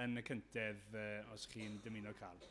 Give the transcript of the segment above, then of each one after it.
yn y cyntedd os chi'n dymuno cael.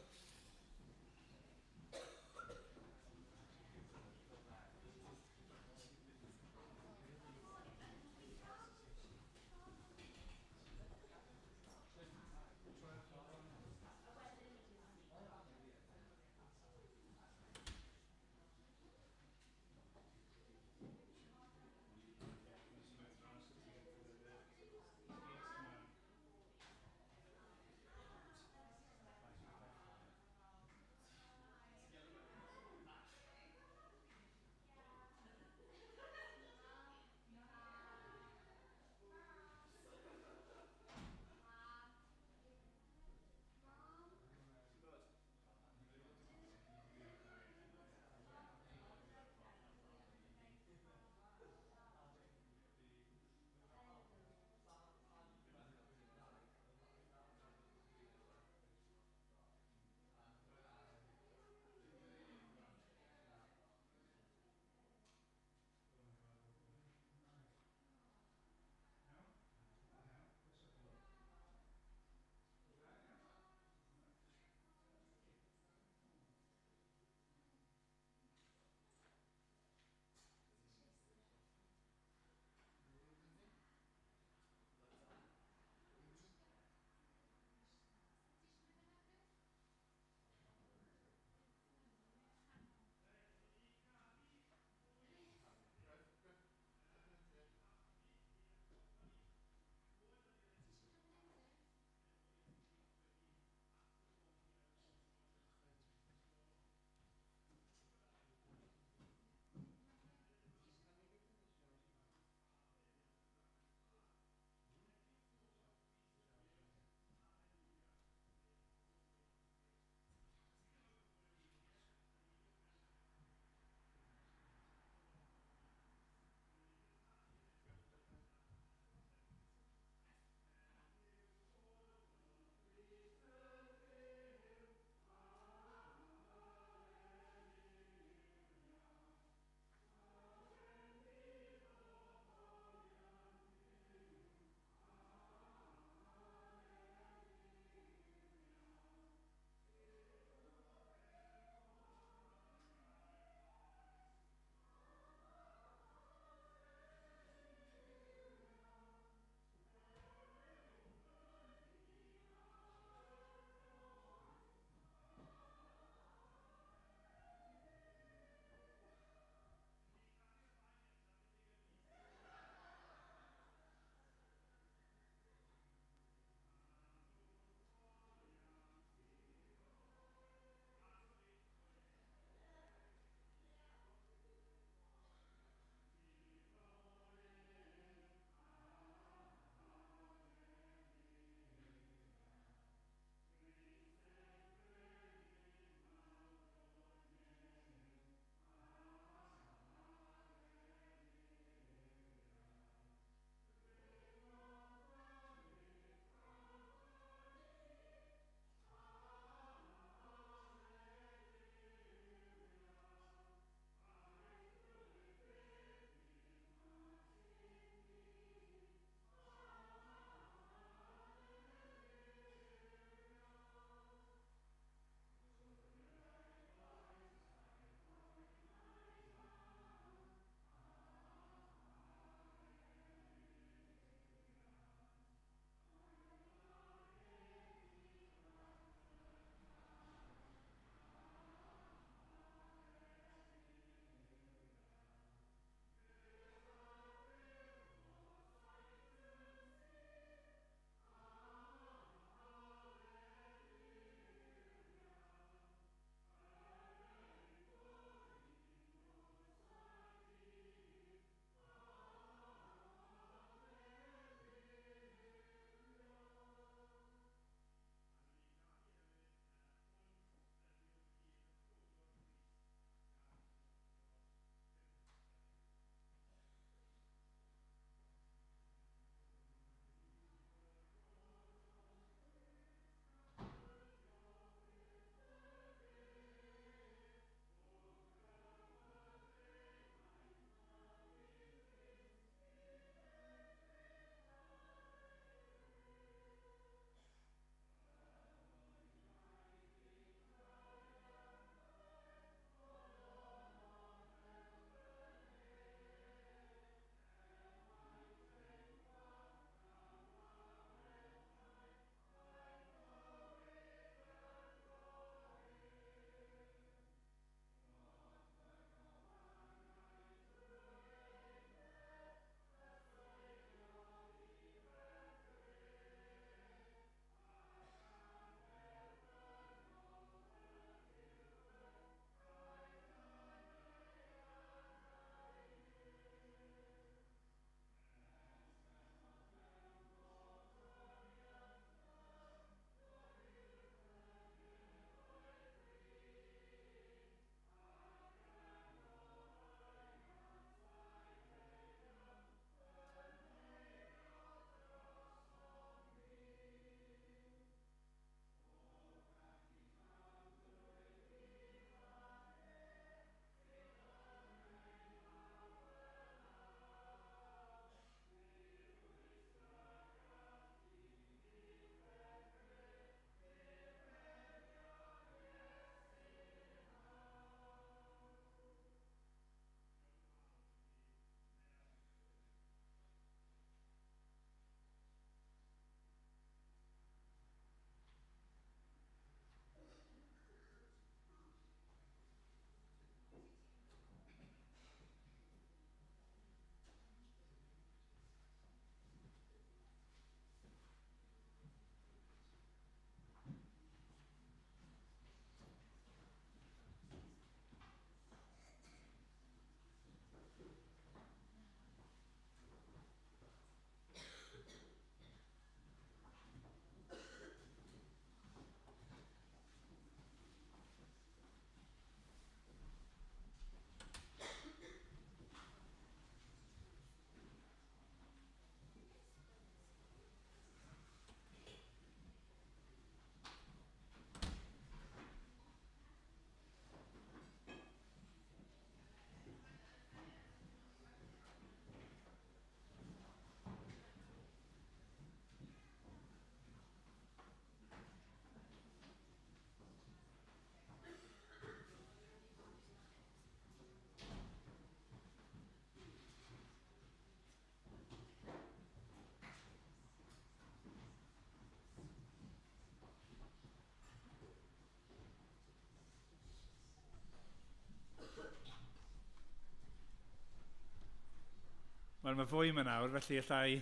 Wel, mae fwy yma nawr, felly allai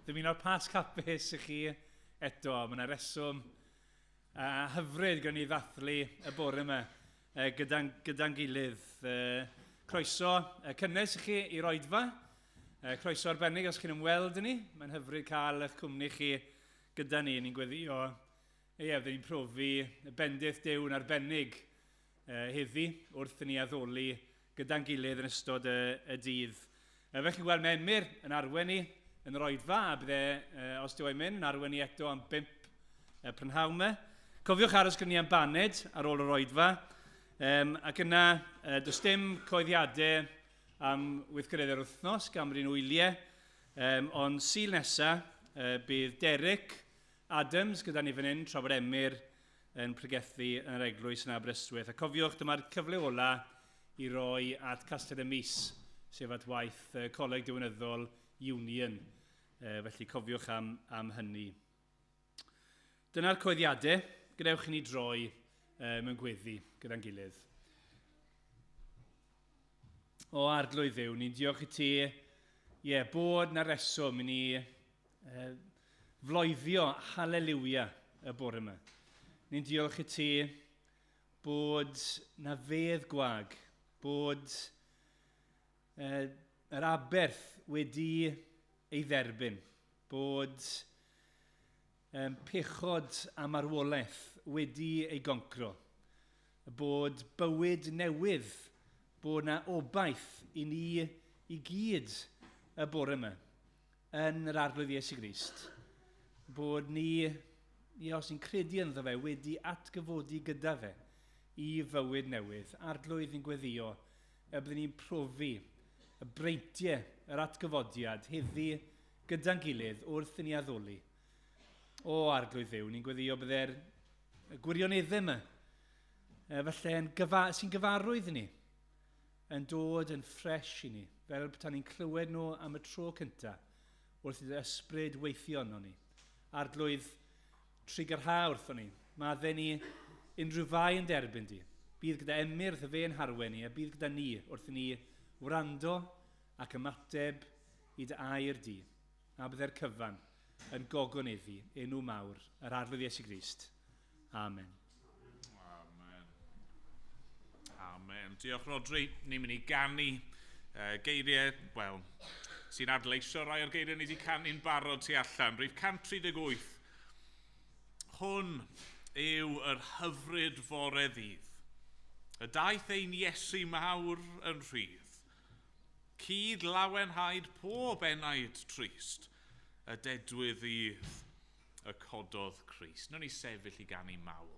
ddymuno Pasg hapus i chi eto. Mae yna reswm hyfryd gyda ni ddathlu y bore yma gyda'n gilydd. Croeso cynnes i chi i'r oedfa. Croeso arbennig os chi'n ymweld â ni. Mae'n hyfryd cael eich cwmni chi gyda ni. Ni'n gweddio, ie, byddwn ni'n profi y bendith Duw yn arbennig heddi wrth i ni addoli gyda'n gilydd yn ystod y dydd. Fel chi'n gweld, mae Emyr yn arwain ni yn yr oedfa, a bydde, os dyw e'n mynd, yn arwain ni eto am 5 prynhawn yma. Cofiwch aros gyda ni am baned ar ôl yr oedfa. Ac yna, does dim coeddiadau am weithgareddau'r wythnos gan bod ni'n wyliau, ond Sul nesaf, bydd Derek Adams gyda ni fan hyn, tra bod Emyr yn pregethu yn yr eglwys yn Aberystwyth. A cofiwch, dyma'r cyfle ola i roi at Castell y Mis, sef at waith Coleg Diwinyddol Union. Felly cofiwch am hynny. Dyna'r coeddiadau. Gadewch i ni droi mewn gweddi gyda'n gilydd. O Arglwydd Dduw, ni'n diolch i ti, ie, bod na reswm i ni floeddio haleliwia y bore yma. Ni'n diolch i ti bod na fedd gwag, bod yr aberth wedi ei dderbyn, bod pechod a marwolaeth wedi ei goncro, bod bywyd newydd, bod na obaith i ni i gyd y bore yma yn yr Arglwydd Iesu Grist, bod ni, os ni'n credu ynddo fe, wedi atgyfodi gyda fe i fywyd newydd. Arglwydd, ni'n gweddio y byddwn ni'n profi y breintiau, yr atgyfodiad heddi gyda'n gilydd wrth i ni addoli. O Arglwydd Dduw, ni'n gweddio bydde'r gwirioneddau yma, falle sy'n gyfarwydd ni, yn dod yn ffres i ni, fel petai ni'n clywed nhw am y tro cyntaf, wrth i'r ysbryd weithio arno ni. Arglwydd, trugarha wrthon ni, maddau ni unrhyw fai yn derbyn di. Bydd gyda Emyr wrth y fe'n harwen ni, a bydd gyda ni wrth i ni wrando ac ymateb i dy air di. A bydde'r cyfan yn gogoneddu enw mawr yr Arglwydd Iesu Grist. Amen. Amen. Amen. Diolch, Rodri. Ni'n mynd i ganu geiriau, wel, sy'n adleisio rai o'r geiriau ni wedi canu'n barod tu allan. Rhif 138. Hwn yw yr hyfryd fore ddydd. Y daeth ein Iesu mawr yn rhydd. Cyd lawenhaid pob enaid trist. Y dedwydd ddydd y cododd Crist. Nawn ni sefyll i ganu mawl.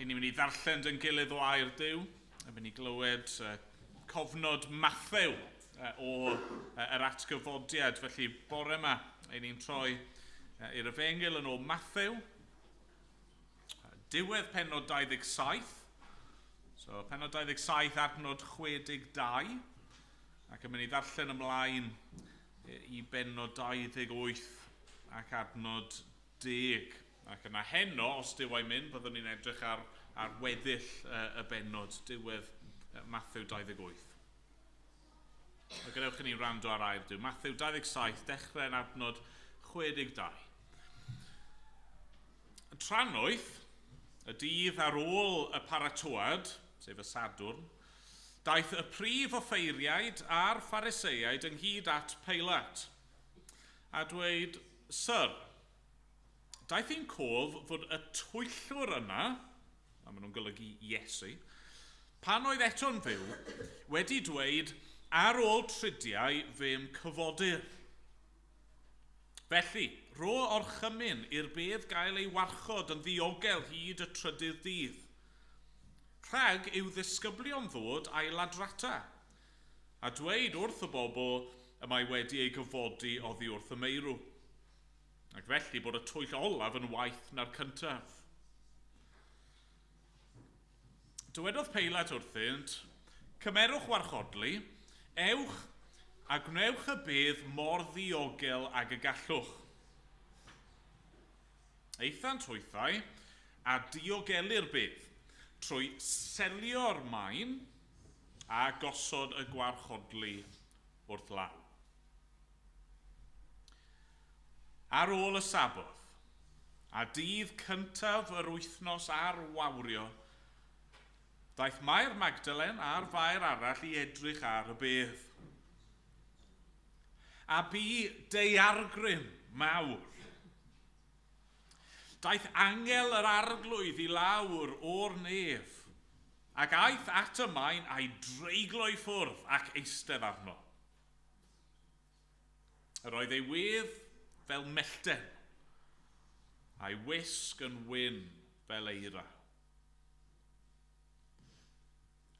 Ni'n mynd i ddarllen dyn gilydd o air Duw, a mynd i glywed cofnod Mathew o yr atgyfodiad. Felly bore yma, ni'n troi i'r Efengyl yn ôl Mathew, diwedd pennod 27, so pennod 27 adnod 62, ac yn mynd i ddarllen ymlaen i bennod 28 ac adnod 10. Ac yna heno, os Duw a'i mynd, byddwn ni'n edrych ar weddill y bennod, diwedd Mathew 28. A gadewch i ni wrando ar air Duw. Mathew 27, dechrau yn adnod 62. Trannoeth, y dydd ar ôl y paratoad, sef y Sadwrn, daeth y prif offeiriaid a'r Phariseiaid ynghyd at Peilat, a dweud, Syr, daeth i'n cof fod y twyllwr yna, a maen nhw'n golygu Iesu, pan oedd eto'n fyw, wedi dweud, ar ôl tridiau fe'm cyfodir. Felly, rho orchymyn i'r bedd gael ei warchod yn ddiogel hyd y trydydd dydd. Rhag i'w ddisgyblion ddod a'i ladrata, a dweud wrth y bobl y mae wedi ei gyfodi oddi wrth y meirw. Ac felly bod y twyll olaf yn waeth na'r cyntaf. Dywedodd Peilat wrthynt, cymerwch warchodlu, ewch a gwnewch y bedd mor ddiogel ag y gallwch. Aethant hwythau a diogelu'r bedd trwy selio'r maen a gosod y gwarchodlu wrth law. Ar ôl y Saboth, a dydd cyntaf yr wythnos ar wawrio, daeth Mair Magdalen a'r Fair arall i edrych ar y bedd. A bu daeargryn mawr. Daeth angel yr arglwydd i lawr o'r nef, ac aeth at y maen a'i dreiglo i ffwrdd ac eistedd arno. Yr oedd ei wedd fel mellten, a'i wisg yn wyn fel eira.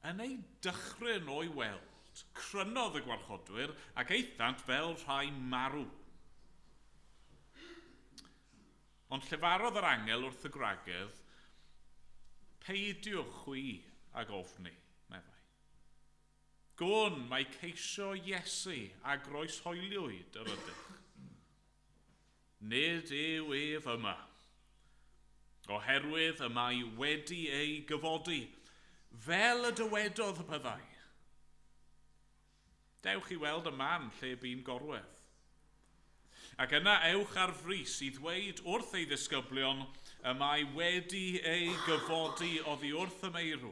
Yn ei dychryn o'i weld, crynodd y gwarchodwyr ac aethant fel rhai marw. Ond llefarodd yr angel wrth y gwragedd, peidiwch chwi ag ofni, meddai. Gwn mae ceisio Iesu a groeshoeliwyd yr ydych. Nid yw ef yma, oherwydd y mae wedi ei gyfodi, fel y dywedodd y byddai. Dewch i weld y man lle bu'n gorwedd. Ac yna ewch ar frys i ddweud wrth ei ddisgyblion y mae wedi ei gyfodi oddi wrth y meirw.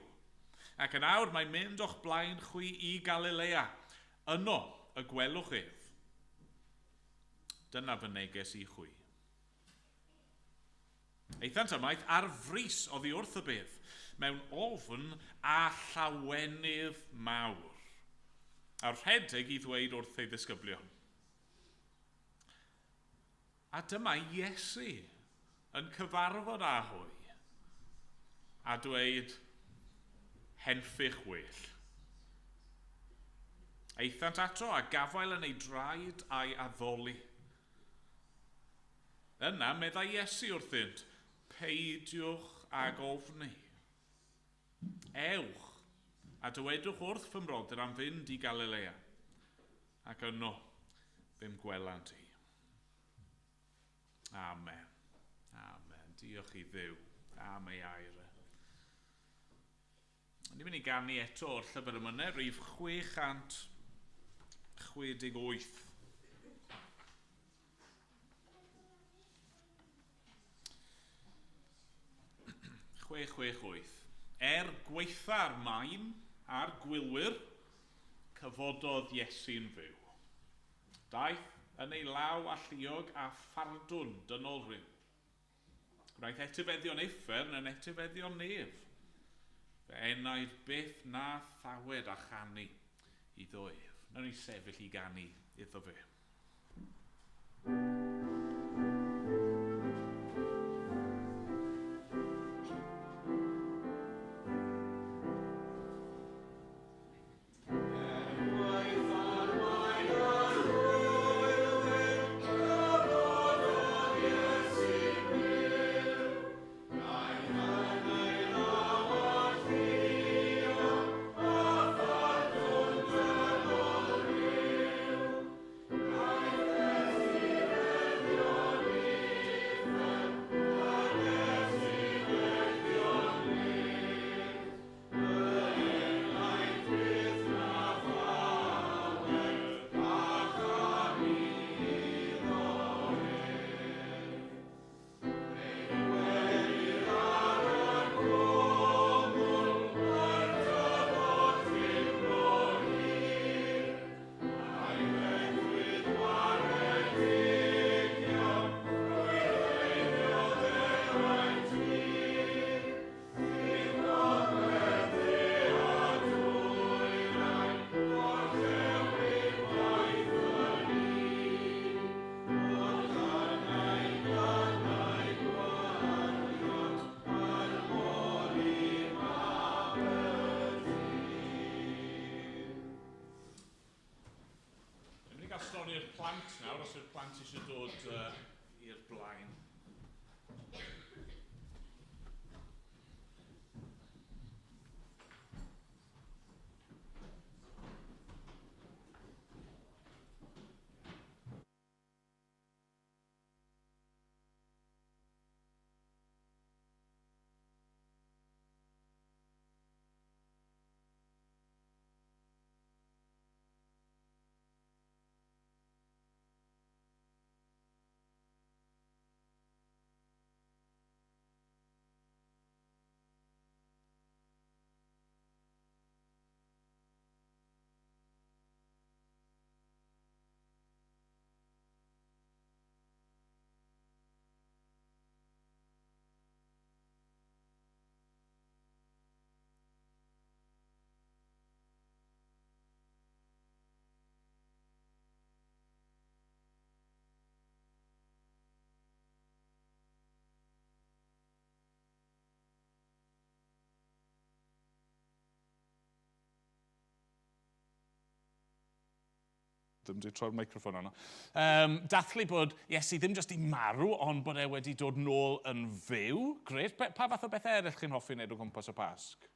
Ac yn awr mae'n mynd o'ch blaen chwi i Galilea. Yno y gwelwch ef. Dyna fy neges i chwi. Aethant ymaith ar frys oddi wrth y bedd, mewn ofn a llawenydd mawr, a rhedeg i ddweud wrth ei ddisgyblion. A dyma Iesu yn cyfarfod â hwy a dweud, henffych well. Aethant ato a gafael yn ei draed a'i addoli. Yna meddai Iesu wrthynt, peidiwch ag ofni. Ewch a dywedwch wrth fy mrodyr am fynd i Galilea, ac yno fe'm gwelant i. Amen. Amen. Diolch i Dduw am ei air. Ni'n mynd i ganu eto o'r llyfr emynau, rhif 668. Er gwaetha'r maen a'r gwylwyr, cyfododd Iesu'n fyw. Daeth yn ei law alluog a phardwn dynol rhyw. Gwnaeth etifeddion uffern yn etifeddion nef. Fe enaid byth na thawed a chanu iddo ef. Nawn ni sefyll i ganu iddo fe. i'r plant nawr, os yw'r plant eisiau dod i'r blaen. Ddim wedi troi'r microffon arno. Dathlu bod Iesu ddim jyst i marw, ond bod e wedi dod nôl yn fyw. Grêt. Pa fath o bethau eraill chi'n hoffi wneud o gwmpas y Pasg?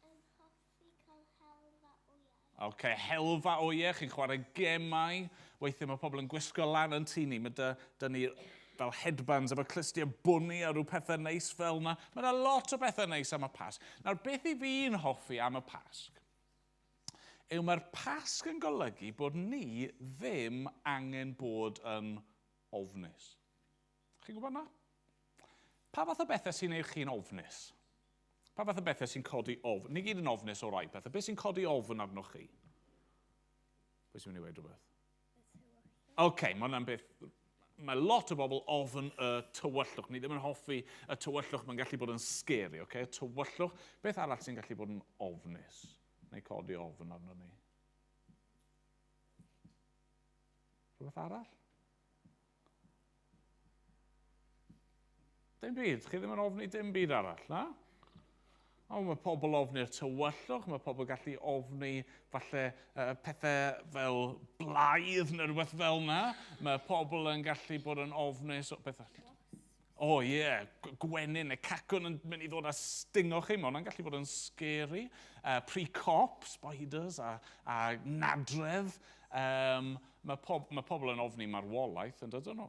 Yn hoffi cael helfa wyau. OK, helfa wyau, chi'n chwarae gemau. Weithiau mae pobl yn gwisgo lan yn tŷ ni. Mae dy ni fel headbands efo clustiau bwni a rhyw pethau neis fel yna. Mae yna lot o bethau neis am y Pasg. Nawr, beth i fi'n hoffi am y Pasg yw mae'r Pasg yn golygu bod ni ddim angen bod yn ofnus. Chi'n gwybod na? Pa fath o bethau sy'n neud chi'n ofnus? Pa fath o bethau sy'n codi ofn? Ni gyd yn ofnus o rai pethau. Beth sy'n codi ofn arnoch chi? Beth sy'n mynd i weud rhywbeth? OK, mae hwnna'n beth... Mae lot o bobl ofn y tywyllwch. Ni ddim yn hoffi y tywyllwch, mae'n gallu bod yn scary, OK? Y tywyllwch. Beth arall sy'n gallu bod yn ofnus? Neu codi ofn arno ni? Rhywbeth arall? Dim byd. Chi ddim yn ofni dim byd arall, na? O, mae pobl ofni'r tywyllwch, mae pobl gallu ofni falle pethau fel blaidd neu rhywbeth fel na. Mae pobl yn gallu bod yn ofnus o beth arall. O ie, gwenyn neu cacwn yn mynd i ddod a stingo chi. Mae hwnna'n gallu bod yn scary. Pre-cop, spiders a nadredd. Mae pobl yn ofni marwolaeth, yn dydyn nhw?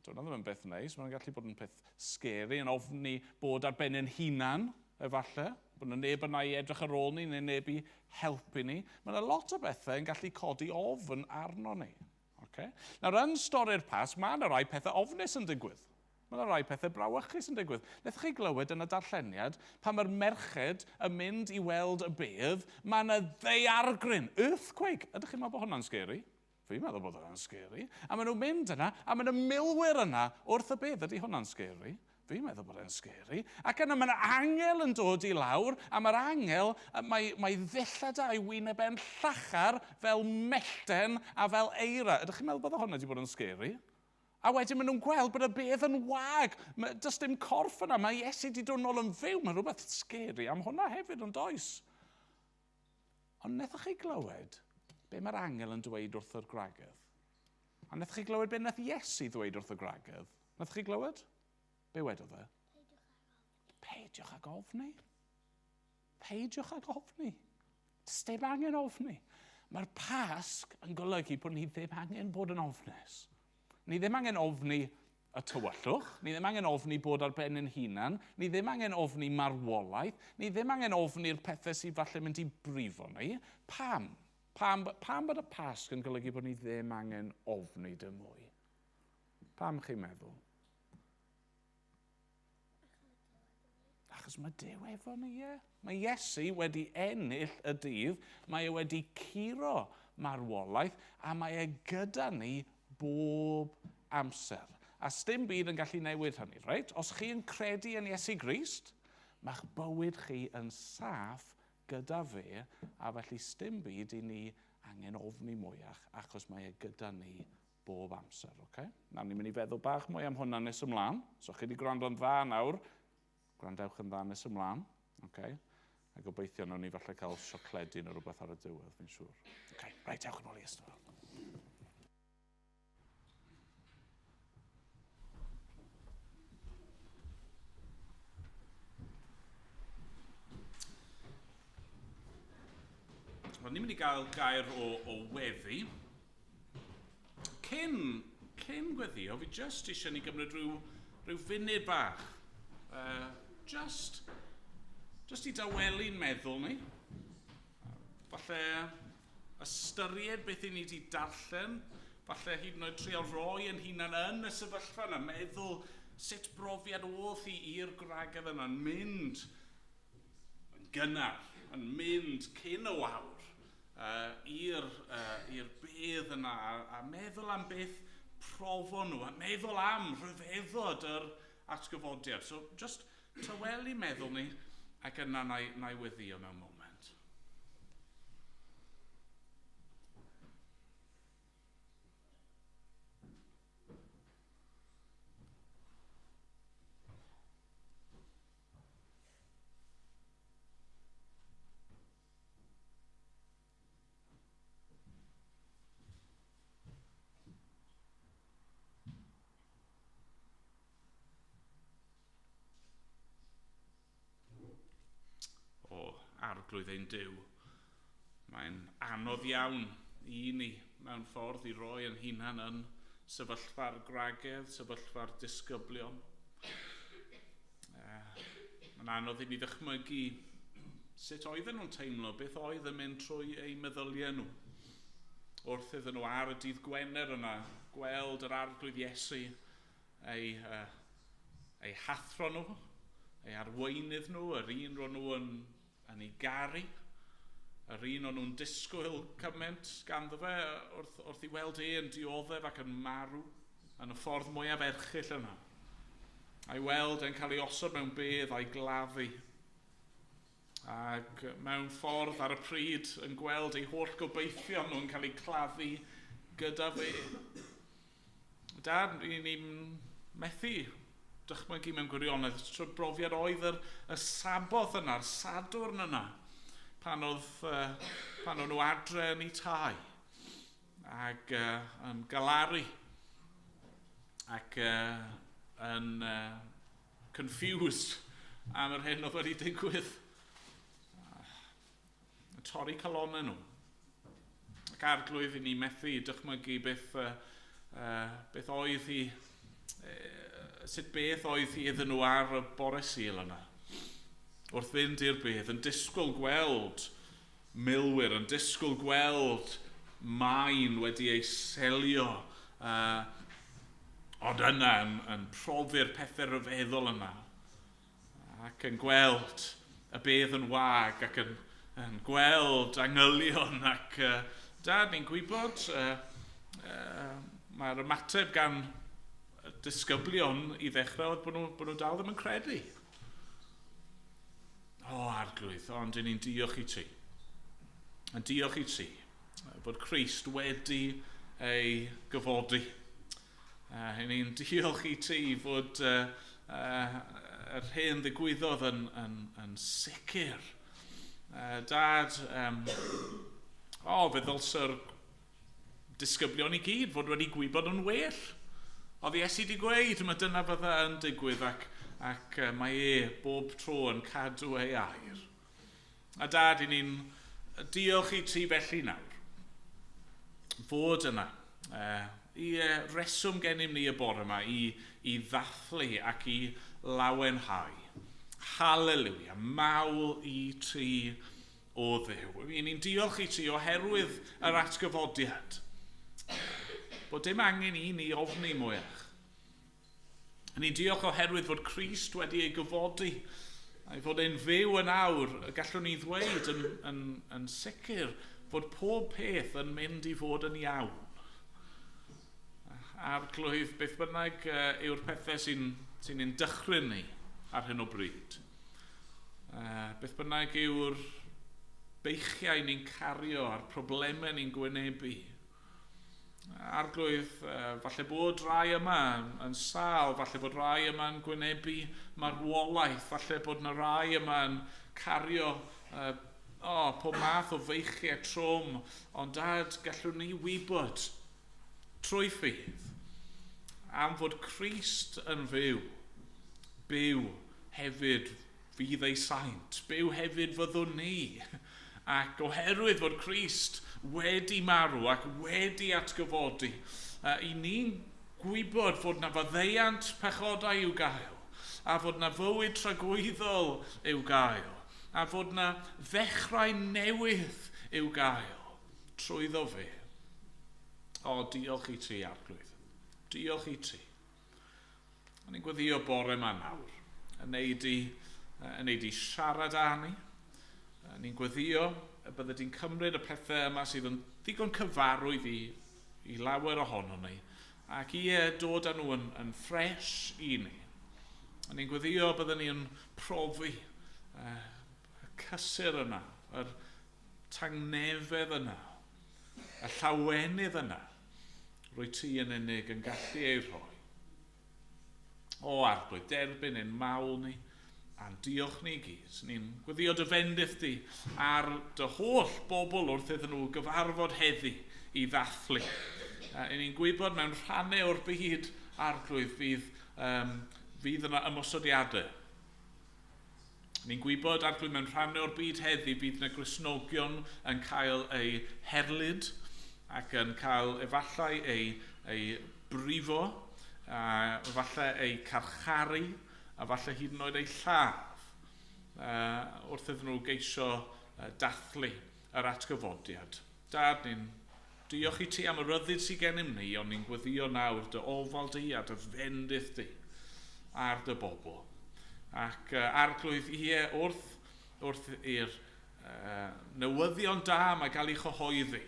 Dyna ddim yn beth neis. Mae'n gallu bod yn peth scary, yn ofni bod ar ben ein hunan, efallai. Bod yna neb yna i edrych ar ôl ni, neu neb i helpu ni. Mae yna lot o bethau yn gallu codi ofn arno ni. Okay? Nawr, yn stori'r Pasg, mae yna rai pethau ofnus yn digwydd. Mae yna rai pethau brawychus yn digwydd. Wnaethoch chi glywed yn y darlleniad, pan mae'r merched yn mynd i weld y bedd, mae yna ddaeargryn, earthquake. Ydych chi'n meddwl bod hwnna'n scary? Fi'n meddwl bod hwnna'n scary. A maen nhw'n mynd yna, a maen nhw'n milwyr yna wrth y bedd. Ydy hwnna'n scary? Fi'n meddwl bod e'n scary. Ac yna mae'na angel yn dod i lawr, a mae'r angel, mae ddillad a'i wyneb e'n llachar fel mellten a fel eira. Ydych chi'n meddwl bod hwnna wedi bod yn scary? A wedyn maen nhw'n gweld bod y bedd yn wag. Does dim corff yna. Mae Iesu wedi dod nôl yn fyw. Mae rhywbeth scary am hwnna hefyd yn does. Ond wnaethoch chi glywed be mae'r angel yn dweud wrth yr gwragedd? A wnaethoch chi glywed be wnaeth Iesu ddweud wrth y gwragedd? Wnaethoch chi glywed? Be wedodd e? Peidiwch ag ofni. Peidiwch ag ofni. Does dim angen ofni. Mae'r Pasg yn golygu bod ni ddim angen bod yn ofnus. Ni ddim angen ofni y tywyllwch, ni ddim angen ofni bod ar ben ein hunan, ni ddim angen ofni marwolaeth, ni ddim angen ofni'r pethau sydd falle mynd i brifo ni. Pam? Pam bod y Pasg yn golygu bod ni ddim angen ofni dim mwy? Pam chi'n meddwl? Achos mae Duw efo ni, ie. Mae Iesu wedi ennill y dydd, mae e wedi curo marwolaeth, a mae e gyda ni bob amser. A sdim byd yn gallu newid hynny, reit? Os chi yn credu yn Iesu Grist, mae'ch bywyd chi yn saff gyda fe, a felly sdim byd i ni angen ofni mwyach, achos mae e gyda ni bob amser, oce? Nawr ni'n mynd i feddwl bach mwy am hwnna nes ymlaen. So chi wedi gwrando'n dda nawr, gwrandewch yn dda nes ymlaen, oce? A gobeithio nawn ni falle cael siocledi neu rhywbeth ar y diwedd, fi'n siŵr. Okay, reit, ewch yn ôl i ystafell. Wel, ni'n mynd i gael gair o weddi. Cyn gweddio, fi just eisiau ni gymryd rhyw funud bach. Just i dawelu'n meddwl ni. Falle ystyried beth i ni wedi darllen. Falle hyd yn oed trio roi yn hunan yn y sefyllfa yna. Meddwl sut brofiad oedd hi i'r gwragedd yna'n mynd yn gynnar, yn mynd cyn y wawr i'r bedd yna a meddwl am beth profon nhw, a meddwl am rhyfeddod yr atgyfodiad. So just tawelu meddwl ni ac yna na i weddïo mewn moment. Arglwydd ein Duw. Mae'n anodd iawn i ni mewn ffordd i roi yn hunan yn sefyllfa'r gwragedd, sefyllfa'r disgyblion. Mae'n anodd i ni ddychmygu sut oedden nhw'n teimlo, beth oedd yn mynd trwy eu meddyliau nhw. Wrth iddyn nhw ar y dydd Gwener yna, gweld yr Arglwydd Iesu ei hathro nhw, ei arweinydd nhw, yr un ro'n nhw yn ei garu, yr un o'n nhw'n disgwyl cymaint ganddo fe wrth i weld e yn dioddef ac yn marw yn y ffordd mwyaf erchyll yna. A'i weld e'n cael ei osod mewn bedd a'i gladdu. Ac mewn ffordd ar y pryd yn gweld ei holl gobeithion nhw'n cael eu claddu gyda fe. Dad, ni'n methu dychmygu mewn gwirionedd, trwy'r brofiad oedd y Saboth yna'r Sadwrn yna, pan o'n nhw adre yn eu tai, ac yn galaru, ac yn confused am yr hyn oedd wedi digwydd. Yn torri calonnau nhw. Ac Arglwydd i ni methu dychmygu beth oedd hi, sut beth oedd hi iddyn nhw ar y bore Sul yna. Wrth fynd i'r bedd, yn disgwyl gweld milwyr, yn disgwyl gweld maen wedi ei selio, ond yna yn profi'r pethau rhyfeddol yna, ac yn gweld y bedd yn wag, ac yn gweld angylion, ac Dad, ni'n gwybod, mae'r ymateb gan disgyblion i ddechrau oedd bod nhw dal ddim yn credu. O, Arglwydd, ond ni'n diolch i ti. Yn diolch i ti bod Crist wedi ei gyfodi. Ni'n diolch i ti fod yr hyn ddigwyddodd yn sicr. Dad, fe ddylse'r disgyblion i gyd fod wedi gwybod yn well. Oedd Iesu wedi gweud, mae dyna fydda yn digwydd ac mae e bob tro yn cadw ei air. A Dad, i ni'n diolch i ti felly nawr. Fod yna. I reswm gennym ni y bore yma i ddathlu ac i lawenhau. Haleluia, mawl i ti o Dduw. I ni'n diolch i ti oherwydd yr atgyfodiad. Bod dim angen i ni ofni mwyach. Ni'n diolch oherwydd fod Crist wedi ei gyfodi a'i fod e'n fyw yn awr, gallwn ni ddweud yn sicr fod pob peth yn mynd i fod yn iawn. Arglwydd, beth bynnag yw'r pethau sy'n ein dychryn ni ar hyn o bryd. Beth bynnag yw'r beichiau ni'n cario a'r problemau ni'n gwynebu. Arglwydd, falle bod rai yma yn sâl, falle bod rai yma yn gwynebu marwolaeth, falle bod yna rai yma yn cario Pob math o feichiau trwm, ond Dad, gallwn ni wybod trwy ffydd am fod Crist yn fyw, byw hefyd fydd ei saint, byw hefyd fyddwn ni. Ac oherwydd fod Crist wedi marw ac wedi atgyfodi, i ni'n gwybod fod na faddeuant pechodau i'w gael, a fod na fywyd tragwyddol i'w gael, a fod na ddechrau newydd i'w gael trwyddo fe. O, diolch i ti, Arglwydd. Diolch i ti. A ni'n gweddio bore yma nawr, yn neud i siarad â ni. Ni'n gweddio y bydde di'n cymryd y pethau yma sydd yn ddigon cyfarwydd i lawer ohono ni, ac i dod â nhw yn ffres i ni. A ni'n gweddio bydden ni'n profi y cysur yna, yr tangnefedd yna, y llawenydd yna, rwy ti yn unig yn gallu ei rhoi. O Arglwydd, derbyn ein mawl ni, a'n diolch ni gyd. Ni'n gweddio dy fendith di ar dy holl bobl wrth iddyn nhw gyfarfod heddi i ddathlu. Ni'n gwybod mewn rhannau o'r byd, Arglwydd, fydd yna ymosodiadau. Ni'n gwybod, Arglwydd, mewn rhannau o'r byd heddi bydd yna Gristnogion yn cael eu herlid ac yn cael efallai ei brifo, a efallai eu carcharu, a falle hyd yn oed eu lladd wrth iddyn nhw geisio dathlu yr atgyfodiad. Dad, ni'n diolch i ti am y ryddid sydd gennym ni, ond ni'n gweddio nawr dy ofal di a dy fendith di ar dy bobl. Ac Arglwydd, ie, wrth i'r newyddion da mae gael ei chyhoeddi,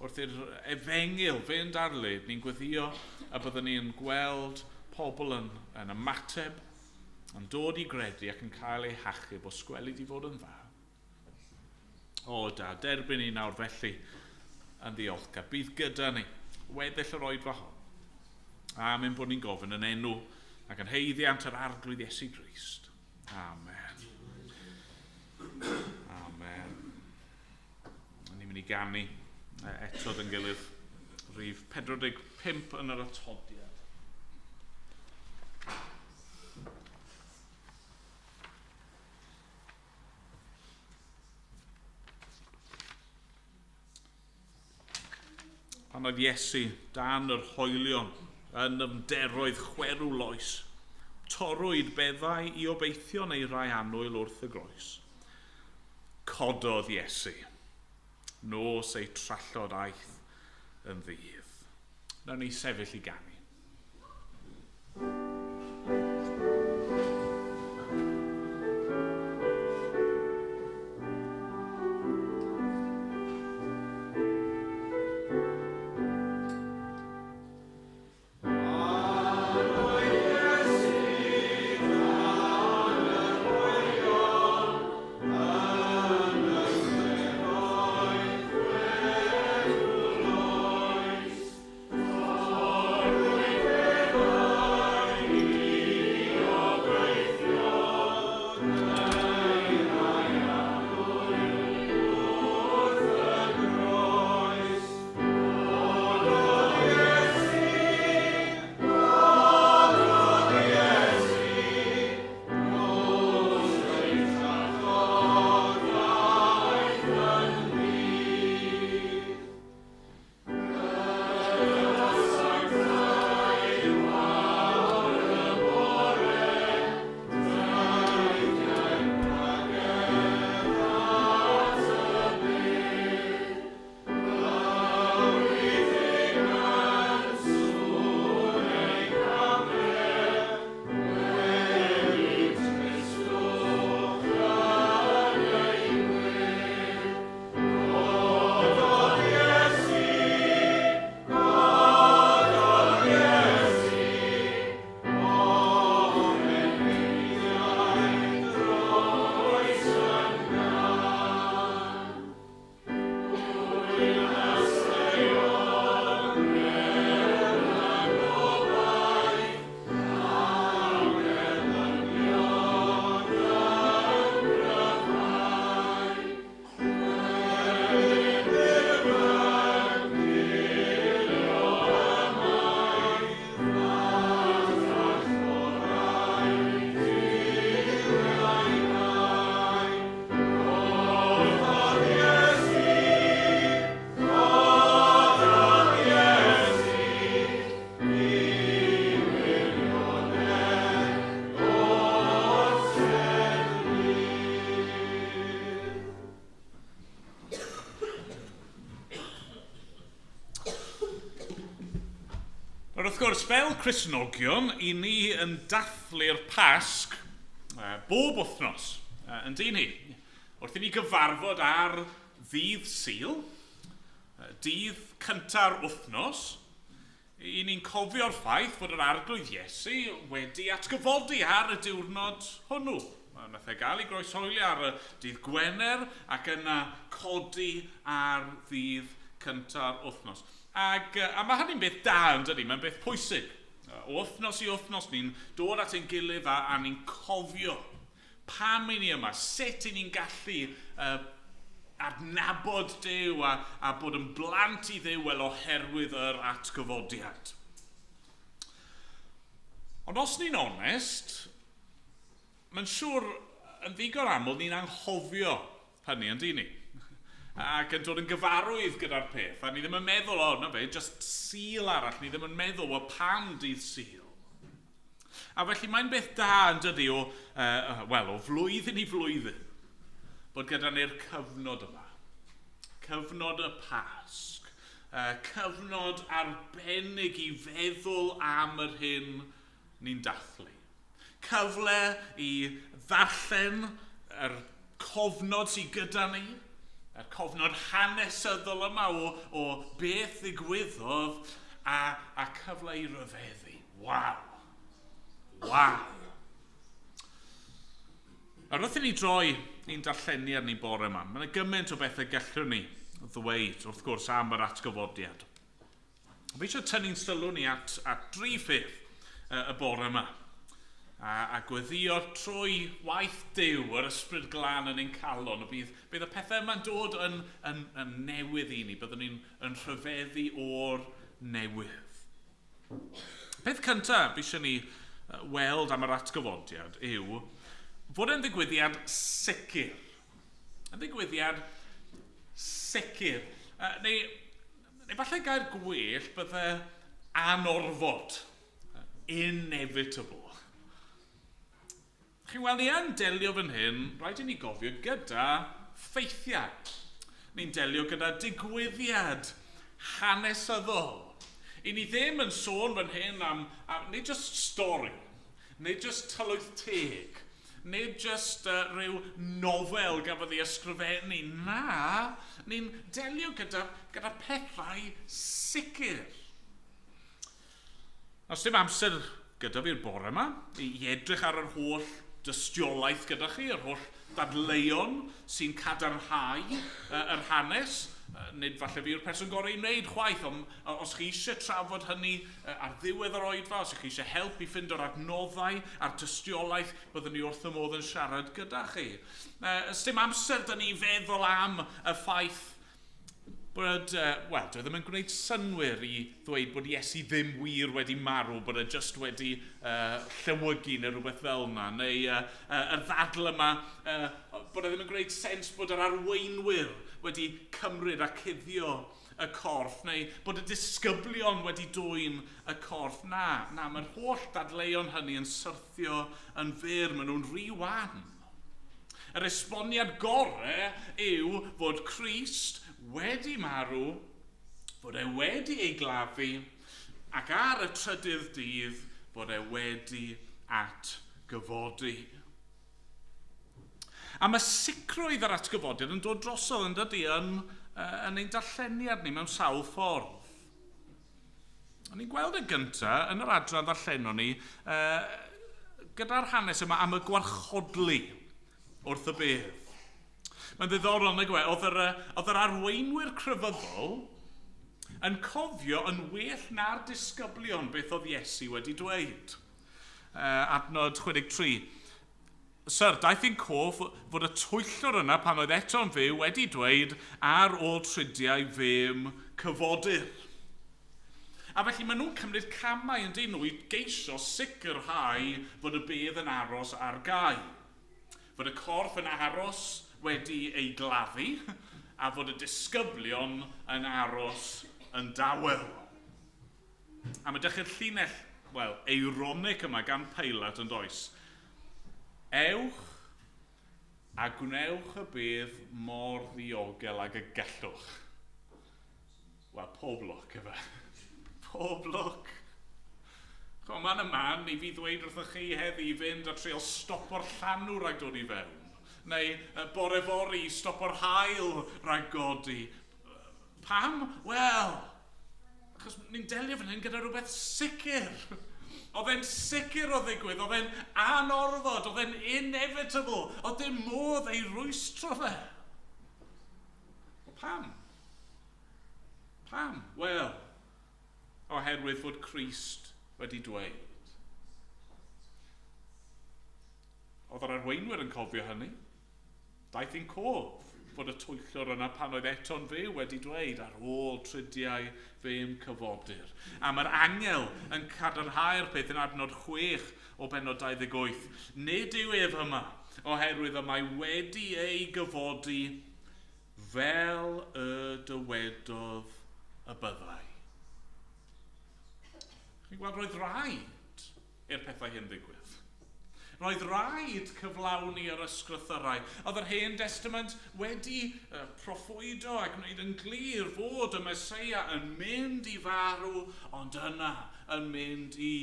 wrth i'r efengyl fynd ar led, ni'n gweddio y byddwn ni'n gweld pobl yn ymateb, yn dod i gredu ac yn cael eu hachub o sgwelid i fod yn dda. O da, derbyn ni nawr felly yn ddiolchgar. Bydd gyda ni weddill yr oedfa hon. Am ein bod ni'n gofyn yn enw ac yn haeddiant yr Arglwydd Iesu Grist. Amen. Amen. Ni'n mynd i ganu eto dyn gilydd rhif 45 yn yr atodiad. Pan oedd Iesu dan yr hoelion yn ymderoedd chwerw loes, torrwyd beddau i obeithio neu rai annwyl wrth y groes. Cododd Iesu, nos ei trallod aeth yn ddydd. Nawn ni sefyll i ganu. Oes. Ond wrth gwrs, fel Cristnogion, i ni yn dathlu'r Pasg bob wythnos, yn dyn ni. Wrth i ni gyfarfod ar ddydd Sul, dydd cynta'r wythnos, i ni'n cofio'r ffaith fod yr Arglwydd Iesu wedi atgyfodi ar y diwrnod hwnnw. Nath e gael ei groeshoelio ar y dydd Gwener ac yna codi ar ddydd cynta'r wythnos. Ac, a mae hynny'n beth da, yn dydy? Mae'n beth pwysig. O wythnos i wythnos ni'n dod at ein gilydd a ni'n cofio pam i ni yma, sut i ni'n gallu adnabod Duw a bod yn blant i Dduw wel oherwydd yr atgyfodiad. Ond os ni'n onest, mae'n siŵr yn ddigon aml ni'n anghofio hynny, yn dyn ni? Ac yn dod yn gyfarwydd gyda'r peth. A ni ddim yn meddwl, o, na fe, just Sul arall. Ni ddim yn meddwl, wel, pam dydd Sul? A felly mae'n beth da yn dydy o, wel, o flwyddyn i flwyddyn, bod gyda ni'r cyfnod yma. Cyfnod y Pasg. Cyfnod arbennig i feddwl am yr hyn ni'n dathlu. Cyfle i ddarllen yr cofnod sydd gyda ni, y cofnod hanesyddol yma o beth ddigwyddodd a cyfle i ryfeddu. Waw! Waw! A wrth i ni droi i'n darlleniad ni bore yma, mae yna gymaint o bethau gallwn ni ddweud, wrth gwrs, am yr atgyfodiad. Fi eisiau tynnu'n sylw ni at dri pheth y bore yma. A gweddio trwy waith Duw, yr Ysbryd Glân yn ein calon, bydd y pethau yma'n dod yn newydd i ni, byddwn ni'n yn rhyfeddu o'r newydd. Peth cyntaf fi eisiau ni weld am yr atgyfodiad yw fod e'n ddigwyddiad sicr. Yn ddigwyddiad sicr. Neu falle gair gwell bydde anorfod. Inevitable. Chi'n weld, ni yn delio fan hyn, rhaid i ni gofio gyda ffeithiau. Ni'n delio gyda digwyddiad hanesyddol. I ni ddim yn sôn fan hyn am nid just stori, nid just tylwyth teg, nid just rhyw nofel gafodd ei ysgrifennu. Na, ni'n delio gyda pethau sicr. Os dim amser gyda fi'r bore yma, i edrych ar yr holl dystiolaeth gyda chi, yr holl ddadleuon sy'n cadarnhau yr hanes, nid falle fi yw'r person gorau i wneud chwaith, ond os chi eisiau trafod hynny ar ddiwedd yr oedfa, os chi eisiau help i ffindo'r adnoddau a'r tystiolaeth, byddwn ni wrth y modd yn siarad gyda chi. Ys dim amser da ni feddwl am y ffaith bod, wel, dwi ddim yn gwneud synnwyr i ddweud bod Iesu ddim wir wedi marw, bod e just wedi llewygu neu rhywbeth fel yna, neu y ddadl yma, bod e ddim yn gwneud sens bod yr arweinwyr wedi cymryd a cuddio y corff, neu bod y disgyblion wedi dwyn y corff. Na, mae'r holl dadleuon hynny yn syrthio yn fyr, maen nhw'n rhy wan. Yr esboniad gorau yw fod Crist wedi marw, fod e wedi ei gladdu, ac ar y trydydd dydd fod e wedi atgyfodi. A mae sicrwydd yr atgyfodiad yn dod drosodd yn dydy yn ein darlleniad ni mewn sawl ffordd. O'n i'n gweld y gyntaf yn yr adran ddarllenon ni gyda'r hanes yma am y gwarchodlu wrth y bedd. Mae'n ddiddorol, nag yw e? Oedd yr arweinwyr crefyddol yn cofio yn well na'r disgyblion beth oedd Iesu wedi dweud. Adnod 63. Syr, daeth i'n cof fod y twyllwr yna pan oedd eto'n fyw wedi dweud ar ôl tridiau fe'm cyfodir. A felly maen nhw'n cymryd camau yn dyn nhw i geisio sicrhau fod y bedd yn aros ar gau. Fod y corff yn aros wedi ei gladdu a fod y disgyblion yn aros yn dawel. A mae dechrau'r llinell, wel, eironic yma gan Pilate yn does. Ewch a gwnewch y bedd mor ddiogel ag y gallwch. Wel, pob lwc, efe. Pob lwc. Chwa, mae'n y man i fi ddweud wrthych chi heddi i fynd a treial stopo'r llanw rhag dod i fewn. Neu bore fory stopo'r haul rhag godi. Pam? Wel, achos ni'n delio fan hyn gyda rhywbeth sicr. Oedd e'n sicr o ddigwydd, oedd e'n anorfod, oedd e'n inevitable, oedd dim modd ei rwystro fe. O pam? Pam? Wel, oherwydd fod Crist wedi dweud. Oedd yr arweinwyr yn cofio hynny. Daeth i'n cof fod y twyllwr yna pan oedd eto'n fyw wedi dweud ar ôl tridiau fe'm cyfodir. A mae'r angel yn cadarnhau'r peth yn adnod 6 o bennod 28. Nid yw ef yma, oherwydd y mae wedi ei gyfodi fel y dywedodd y byddai. Chi'n gweld, roedd rhaid i'r pethau hyn ddigwydd. Roedd rhaid cyflawni yr ysgrythyrau. Oedd yr Hen Testament wedi proffwydo a gwneud yn glir fod y Meseia yn mynd i farw, ond yna yn mynd i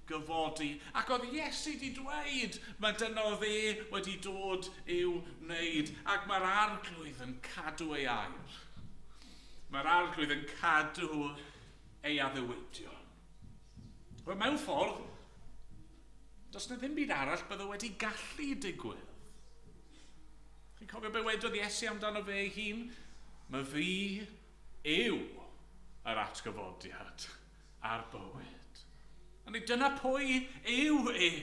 gyfodi. Ac oedd Iesu wedi dweud, mae dyna oedd e wedi dod i'w wneud. Ac mae'r Arglwydd yn cadw ei air. Mae'r Arglwydd yn cadw ei addewidion. Wel, mewn ffordd, does na ddim byd arall bydde wedi gallu digwydd. Chi'n cofio be wedodd Iesu amdano fe ei hun? Mae fi yw yr atgyfodiad a'r bywyd. A dyna pwy yw e.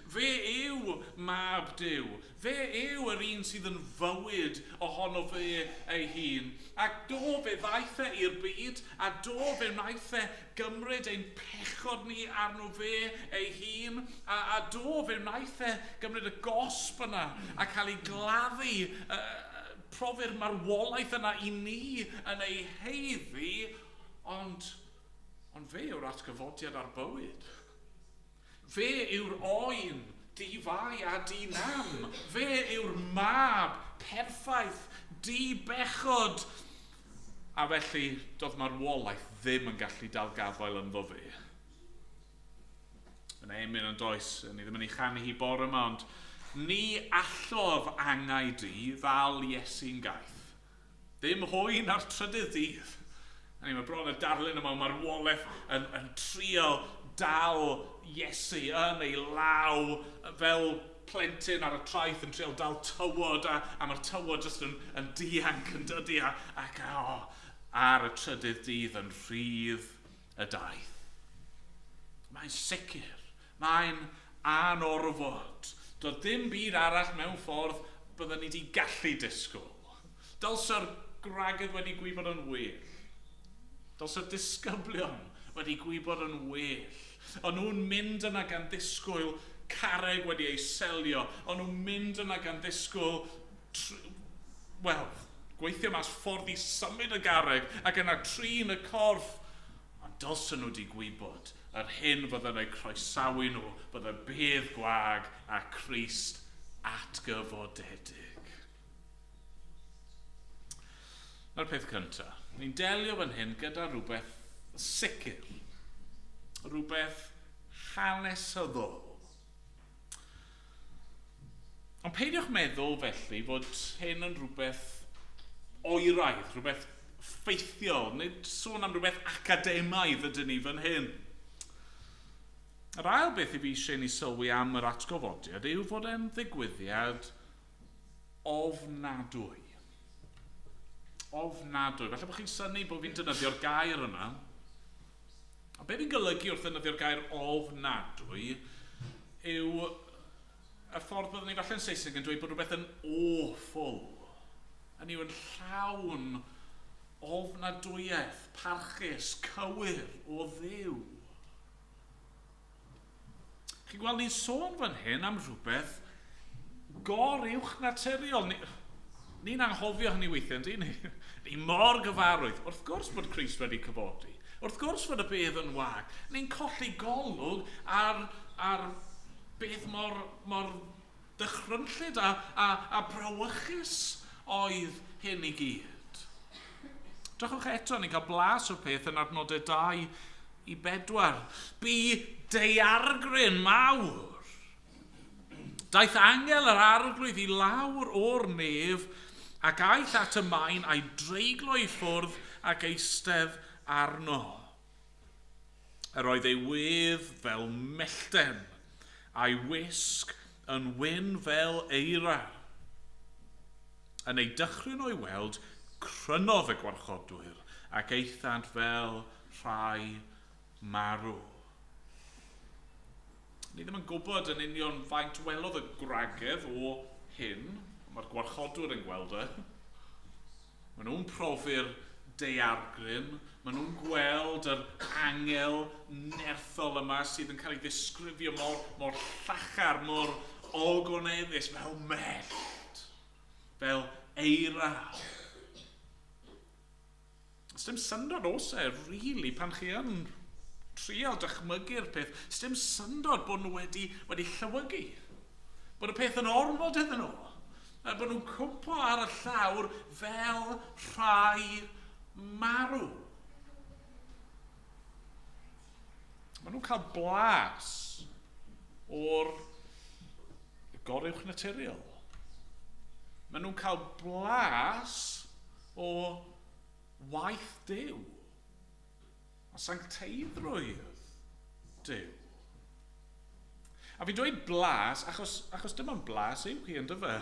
Fe yw mab Duw. Fe yw yr un sydd yn fywyd ohono fe ei hun. Ac do fe ddaeth e i'r byd, a do fe wnaeth e gymryd ein pechod ni arno fe ei hun, a do fe wnaeth e gymryd y gosb yna a cael ei gladdu, profi'r marwolaeth yna i ni yn ei heiddi, ond fe yw'r atgyfodiad a'r bywyd. Fe yw'r oen, di-fai a di-nam. Fe yw'r mab perffaith, di-bechod. A felly, doedd marwolaeth ddim yn gallu dal gafael ynddo fe. Yn emyn yn does, ni ddim yn ei chanu hi bore yma, ond ni allodd angau di ddal Iesu'n gaeth. Ddim hwy na'r trydydd dydd. A ni, mae bron y darlun yma o marwolaeth yn trio dal Iesu yn ei law fel plentyn ar y traeth yn trio dal tywod a mae'r tywod jyst yn dianc yn dydi ac ar y trydydd dydd yn rhydd y daith. Mae'n sicr, mae'n anorfod. Doedd dim byd arall mewn ffordd byddwn ni wedi gallu disgwyl. Dylse'r gwragedd wedi gwybod yn well. Dylse'r disgyblion wedi gwybod yn well. O'n nhw'n mynd yna gan ddisgwyl carreg wedi ei selio. O'n nhw'n mynd yna gan ddisgwyl, gweithio mas ffordd i symud y garreg ac yna trin y corff. Ond dylsen nhw wedi gwybod yr hyn fydden eu croesawu nhw, bydde bedd gwag a Crist atgyfodedig. Na'r peth cyntaf, ni'n delio fan hyn gyda rhywbeth sicr, rhywbeth hanesyddol. Ond peidiwch meddwl felly fod hyn yn rhywbeth oeraidd, rhywbeth ffeithiol, nid sôn am rhywbeth academaidd ydyn ni fan hyn. Yr ail beth i fi eisiau ni sylwi am yr atgyfodiad yw fod e'n ddigwyddiad ofnadwy. Ofnadwy. Falle bod chi'n synnu bod fi'n defnyddio'r gair yma. A be fi'n golygu wrth ddefnyddio'r gair ofnadwy yw y ffordd byddwn ni falle'n Saesneg yn dweud bod rhywbeth yn awful. Hynny yw yn llawn ofnadwyaeth, parchus, cywir o Dduw. Chi'n gweld ni'n sôn fan hyn am rhywbeth goruwch naturiol. Ni'n anghofio hynny weithiau, yndyn ni? Ni mor gyfarwydd. Wrth gwrs bod Crist wedi cyfodi. Wrth gwrs fod y bedd yn wag. Ni'n colli golwg ar beth mor dychrynllyd a brawychus oedd hyn i gyd. Drychwch eto, ni'n cael blas o'r peth yn adnodau 2 i 4. Bu daeargryn mawr. Daeth angel yr arglwydd i lawr o'r nef ac aeth at y maen a'i dreiglo i ffwrdd ac eistedd arno. Yr oedd ei wedd fel mellten a'i wisg yn wyn fel eira. Yn ei dychryn o'i weld, crynodd y gwarchodwyr ac aethant fel rhai marw. Ni ddim yn gwybod yn union faint welodd y gwragedd o hyn. Mae'r gwarchodwyr yn gweld e. Maen nhw'n profi'r daeargryn. Maen nhw'n gweld yr angel nerthol yma sydd yn cael ei ddisgrifio mor llachar, mor ogoneddus, fel mellt, fel eira. Sdim syndod oes e, really, pan chi yn trial dychmygu'r peth, sdim syndod bod nhw wedi llewygu. Bod y peth yn ormod iddyn nhw. A bod nhw'n cwmpo ar y llawr fel rhai marw. Maen nhw'n cael blas o'r goruwch naturiol. Maen nhw'n cael blas o waith Duw a sancteiddrwydd Duw. A fi'n dweud blas, achos dim ond blas yw hi, yndyfe?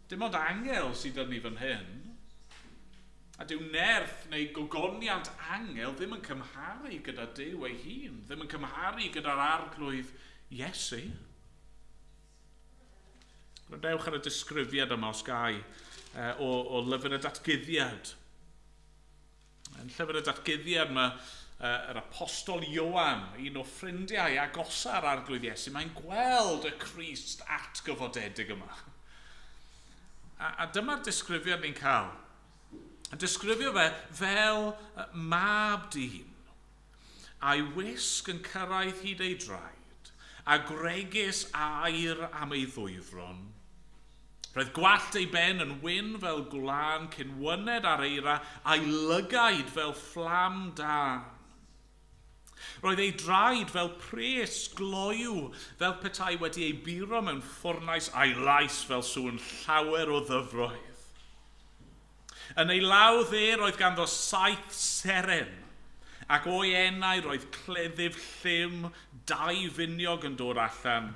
Dim ond angel sydd yn ni fan hyn. A dyw nerth neu gogoniant angel ddim yn cymharu gyda Duw ei hun, ddim yn cymharu gyda'r arglwydd Iesu. Gwrandewch ar y disgrifiad yma os gai o lyfr y datguddiad. Yn llyfr y datguddiad mae yr apostol Ioan, un o ffrindiau agosa'r arglwydd Iesu, mae'n gweld y Crist atgyfodedig yma. A dyma'r disgrifiad ni'n cael. Yn disgrifio fe fel mab dyn, a'i wisg yn cyrraedd hyd ei draed, a gwregys aur am ei ddwyfron. Roedd gwallt ei ben yn wyn fel gwlân cyn wyned ar eira, a'i lygaid fel fflam dân. Roedd ei draed fel pres gloyw, fel petai wedi ei buro mewn ffwrnais, a'i lais fel sŵn llawer o ddyfroedd. Yn ei law dde roedd ganddo 7 seren, ac o'i enau roedd cleddyf llym 2 finiog yn dod allan,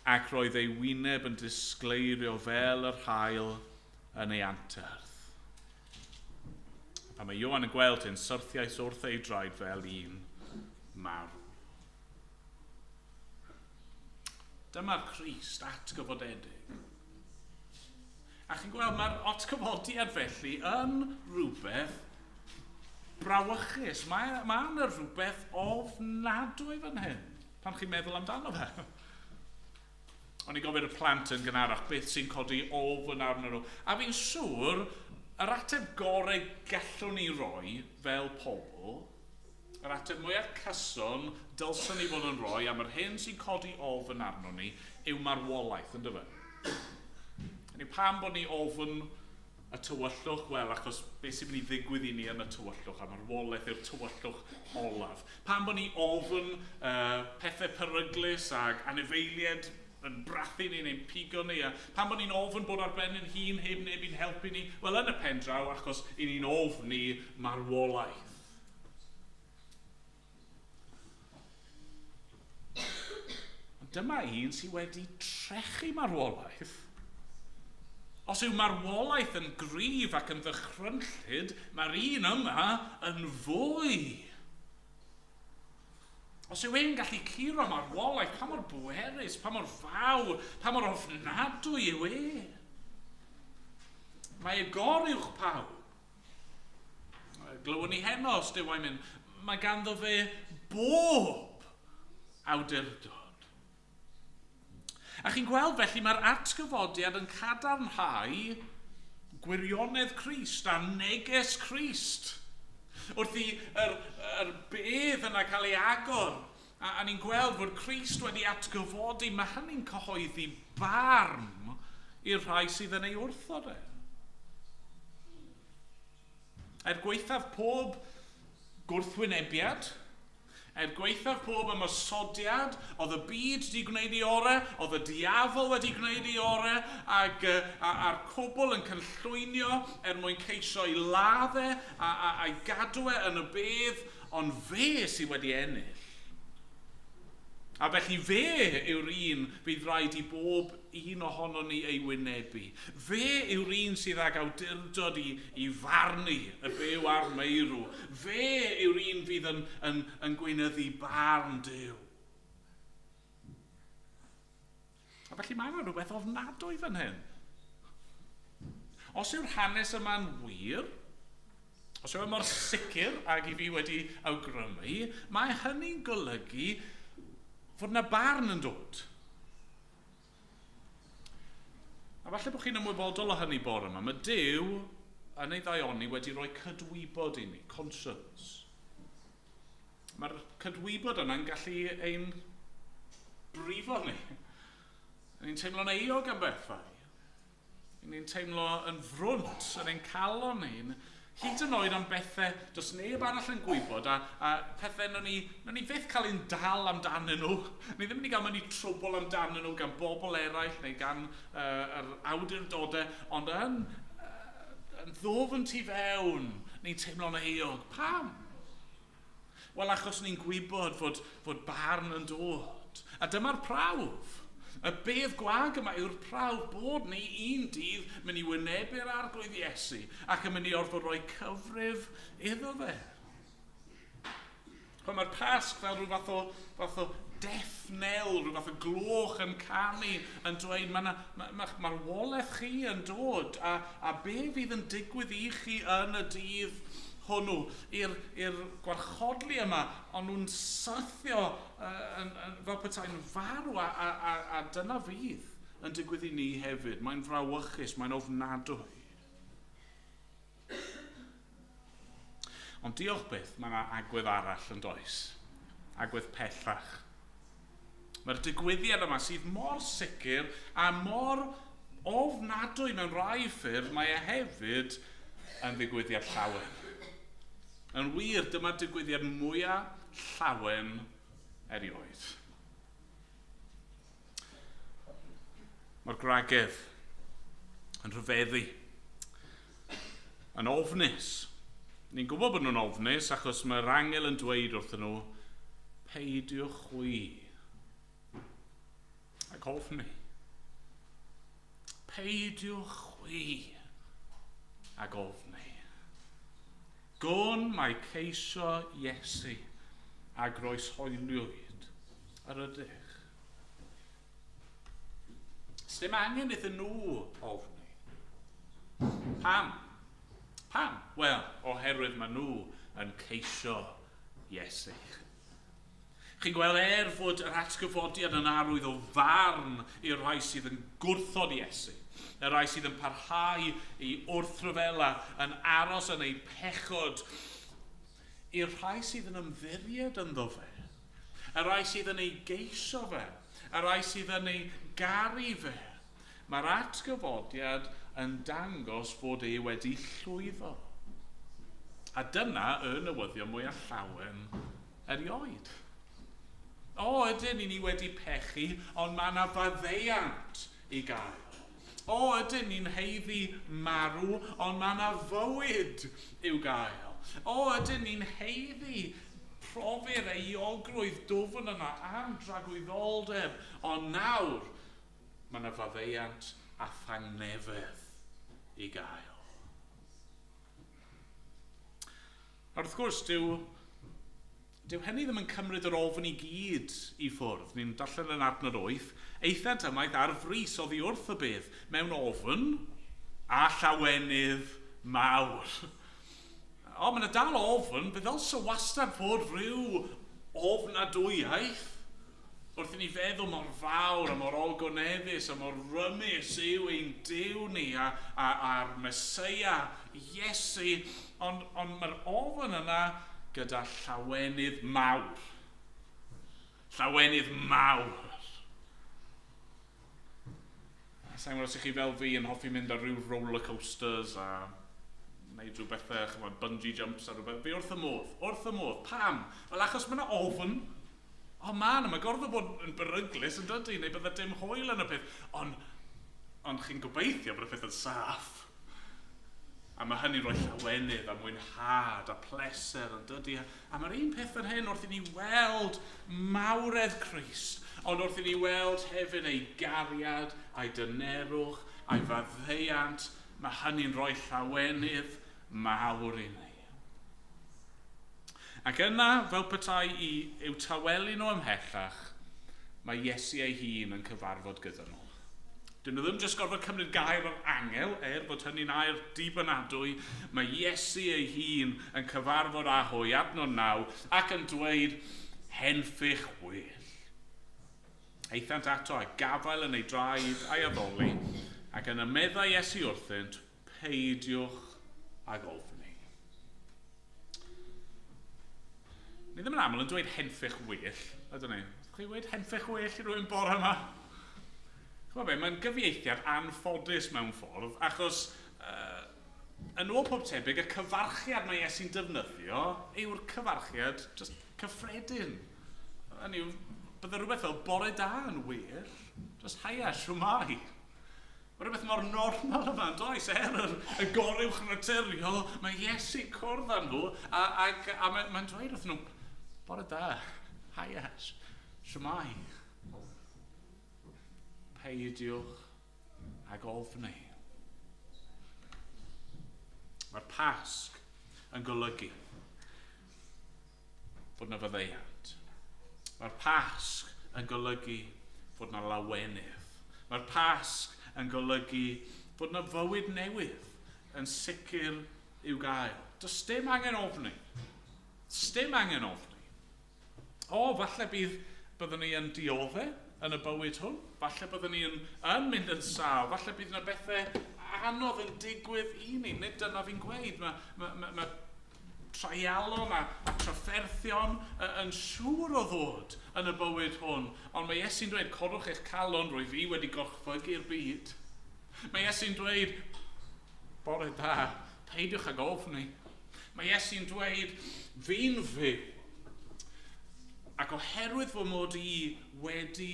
ac roedd ei wyneb yn disgleirio fel yr haul yn ei anterth. Pan mae Ioan yn gweld hyn, syrthiais wrth ei draed fel un marw. Dyma'r Crist atgyfodedig. A chi'n gweld, mae'r atgyfodiad felly yn rhywbeth brawychus. Mae yna rhywbeth ofnadwy fan hyn, pan chi'n meddwl amdano fe. O'n i'n gofyn y plant yn gynharach beth sy'n codi ofn arnyn nhw. A fi'n siŵr, yr ateb gorau gallwn ni roi fel pobl, yr ateb mwyaf cyson dylswn ni fod yn rhoi am yr hyn sy'n codi ofn arno ni yw marwolaeth, yndyfe? Hynny, pam bod ni ofn y tywyllwch? Wel, achos beth sy'n mynd i ddigwydd i ni yn y tywyllwch, a marwolaeth yw'r tywyllwch olaf. Pam bod ni ofn pethau peryglus ac anifeiliaid yn brathu ni neu'n pigo ni, a pam bod ni'n ofn bod ar ben ein hun heb neb i'n helpu ni? Wel, yn y pen draw, achos i ni'n ofni marwolaeth. Ond dyma un sydd wedi trechu marwolaeth. Os yw marwolaeth yn gryf ac yn ddychrynllyd, mae'r un yma yn fwy. Os yw e'n gallu curo marwolaeth, pa mor bwerus, pa mor fawr, pa mor ofnadwy yw e? Mae e goruwch pawb. Glywwn ni heno, os dyw e'n mynd, mae ganddo fe bob awdurdod. A chi'n gweld felly mae'r atgyfodiad yn cadarnhau gwirionedd Crist a neges Crist. Wrth i yr bedd yna cael ei agor, a ni'n gweld fod Crist wedi atgyfodi, mae hynny'n cyhoeddi barn i'r rhai sydd yn ei wrthod e. Er gwaethaf pob gwrthwynebiad, er gwaethaf pob ymosodiad, oedd y byd wedi gwneud ei orau, oedd y diafol wedi gwneud ei orau, ac a'r cwbl yn cynllwynio er mwyn ceisio i ladd e a'i gadw e yn y bedd, ond fe sydd wedi ennill. A felly fe yw'r un fydd rhaid i bob un ohono ni ei wynebu. Fe yw'r un sydd ag awdurdod i farnu y byw a'r meirw. Fe yw'r un fydd yn gweinyddu barn Duw. A felly mae yna rhywbeth ofnadwy fan hyn. Os yw'r hanes yma'n wir, os yw e mor sicr ag i fi wedi awgrymu, mae hynny'n golygu fod yna barn yn dod. A falle bod chi'n ymwybodol o hynny bore yma. Mae Duw yn ei ddaioni wedi rhoi cydwybod i ni, conscience. Mae'r cydwybod yna'n gallu ein brifo ni. Ni'n teimlo'n euog am bethau. Ni'n teimlo yn frwnt yn ein calon ni. Hyd yn oed am bethau does neb arall yn gwybod a pethau nawn ni fyth cael ein dal amdanyn nhw. Ni ddim yn cael mewn i trwbl amdanyn nhw gan bobl eraill neu gan yr awdurdodau, ond yn ddwfn tu fewn, ni'n teimlo'n euog. Pam? Wel, achos ni'n gwybod fod barn yn dod. A dyma'r prawf. Y bedd gwag yma yw'r prawf bod ni un dydd mynd i wynebu'r Arglwydd Iesu ac yn mynd i orfod rhoi cyfrif iddo fe. Pan mae'r Pasg fel rhyw fath o death knell, rhyw fath o gloch yn canu, yn dweud mae marwolaeth chi yn dod a be fydd yn digwydd i chi yn y dydd hwnnw, i'r gwarchodlu yma, ond nhw'n syrthio fel petai'n farw a dyna fydd yn digwydd i ni hefyd. Mae'n frawychus, mae'n ofnadwy. Ond diolch byth, mae yna agwedd arall yn does. Agwedd pellach. Mae'r digwyddiad yma sydd mor sicr a mor ofnadwy mewn rai ffyrdd, mae e hefyd yn ddigwyddiad llawen. Yn wir, dyma'r digwyddiad mwyaf llawen erioed. Mae'r gwragedd yn rhyfeddu, yn ofnus. Ni'n gwybod bod nhw'n ofnus achos mae'r angel yn dweud wrthyn nhw, peidiwch chwi ac ofni. Peidiwch chwi ac ofni. Gwn mae ceisio Iesu a groeshoeliwyd yr ydych. Sdim angen iddyn nhw ofni. Pam? Pam? Wel, oherwydd maen nhw yn ceisio Iesu. Chi'n gweld fod yr atgyfodiad yn arwydd o farn i'r rhai sydd yn gwrthod Iesu, y rhai sydd yn parhau i wrthryfela, yn aros yn eu pechod, i'r rhai sydd yn ymddiried ynddo fe, y rhai sydd yn ei geisio fe, y rhai sydd yn ei garu fe. Mae'r atgyfodiad yn dangos fod e wedi llwyddo. A dyna y newyddion mwyaf llawen erioed. O, ydyn ni wedi pechu, ond mae yna faddeuant i gael. O, ydyn ni'n haeddu marw, ond mae yna fywyd i'w gael. O, ydyn ni'n haeddu profi'r euogrwydd dwfn yna am dragwyddoldeb, ond nawr mae yna faddeuant a thangnefedd i gael. A wrth gwrs, dyw hynny ddim yn cymryd yr ofn i gyd i ffwrdd. Ni'n darllen yn adnod 8, aethant ymaith ar frys oddi wrth y bedd mewn ofn a llawenydd mawr. O, mae yna dal ofn, fe ddylse wastad fod rhyw ofnadwyaeth wrth i ni feddwl mor fawr a mor ogoneddus a mor rymus yw ein Duw ni a'r Meseia, Iesu, ond mae'r ofn yna gyda llawenydd mawr. Llawenydd mawr. Sa'n gwybod os ych chi fel fi yn hoffi mynd ar ryw roller coasters a Wneud rhyw bethau, chymod, bungee jumps a rhywbeth. Fi wrth y modd, wrth y modd. Pam? Wel, achos mae yna ofn. O, ma' 'na, mae gorfod bod yn beryglus yn dydy, neu bydde dim hwyl yn y peth. Ond chi'n gobeithio bod y peth yn saff. A mae hynny'n rhoi llawenydd a mwynhad a pleser yn dydy. A mae'r un peth fan hyn wrth i ni weld mawredd Crist, ond wrth i ni weld hefyd ei gariad, a'i dynerwch, a'i faddeuant, mae hynny'n rhoi llawenydd mawr i ni. Ac yna, fel petai i i'w tawelu nhw ymhellach, mae Iesu ei hun yn cyfarfod gyda nhw. Dyn nhw ddim jyst gorfod cymryd gair o'r angel, er bod hynny'n air dibynadwy. Mae Iesu ei hun yn cyfarfod â hwy, adnod 9, ac yn dweud, henffych well. Aethant ato a gafael yn ei draed a'i addoli, ac yna meddai Iesu wrthynt, peidiwch ag ofni. Ni ddim yn aml yn dweud henffych well, ydyn ni? Chi wedi henffych well i rywun bore yma? Ch'mod be, mae'n gyfieithiad anffodus mewn ffordd, achos yn ôl pob tebyg, y cyfarchiad mae Iesu'n defnyddio yw'r cyfarchiad just cyffredin. Hynny yw, bydde rhywbeth fel bore da yn well, just haia, shwmae. Mae rhywbeth mor normal yma, yn does? Er y goruwch naturiol, mae Iesu'n cwrdd â nhw, a mae'n dweud wrth nhw, bore da, haia, shwmae. Peidiwch ag ofni. Mae'r Pasg yn golygu fod na faddeuant. Mae'r Pasg yn golygu fod na lawenydd. Mae'r Pasg yn golygu fod na fywyd newydd yn sicr i'w gael. Does dim angen ofni. Does dim angen ofni. O, falle byddwn ni yn dioddef yn y bywyd hwn. Falle byddwn ni yn mynd yn sâl. Falle bydd yna bethau anodd yn digwydd i ni. Nid dyna fi'n gweud. Mae treialon a trafferthion yn siŵr o ddod yn y bywyd hwn. Ond mae Iesu'n dweud, codwch eich calon, rwy fi wedi gorchfygu'r byd. Mae Iesu'n dweud, bore da, peidiwch ag ofni. Mae Iesu'n dweud, fi'n fyw. Ac oherwydd fy mod i wedi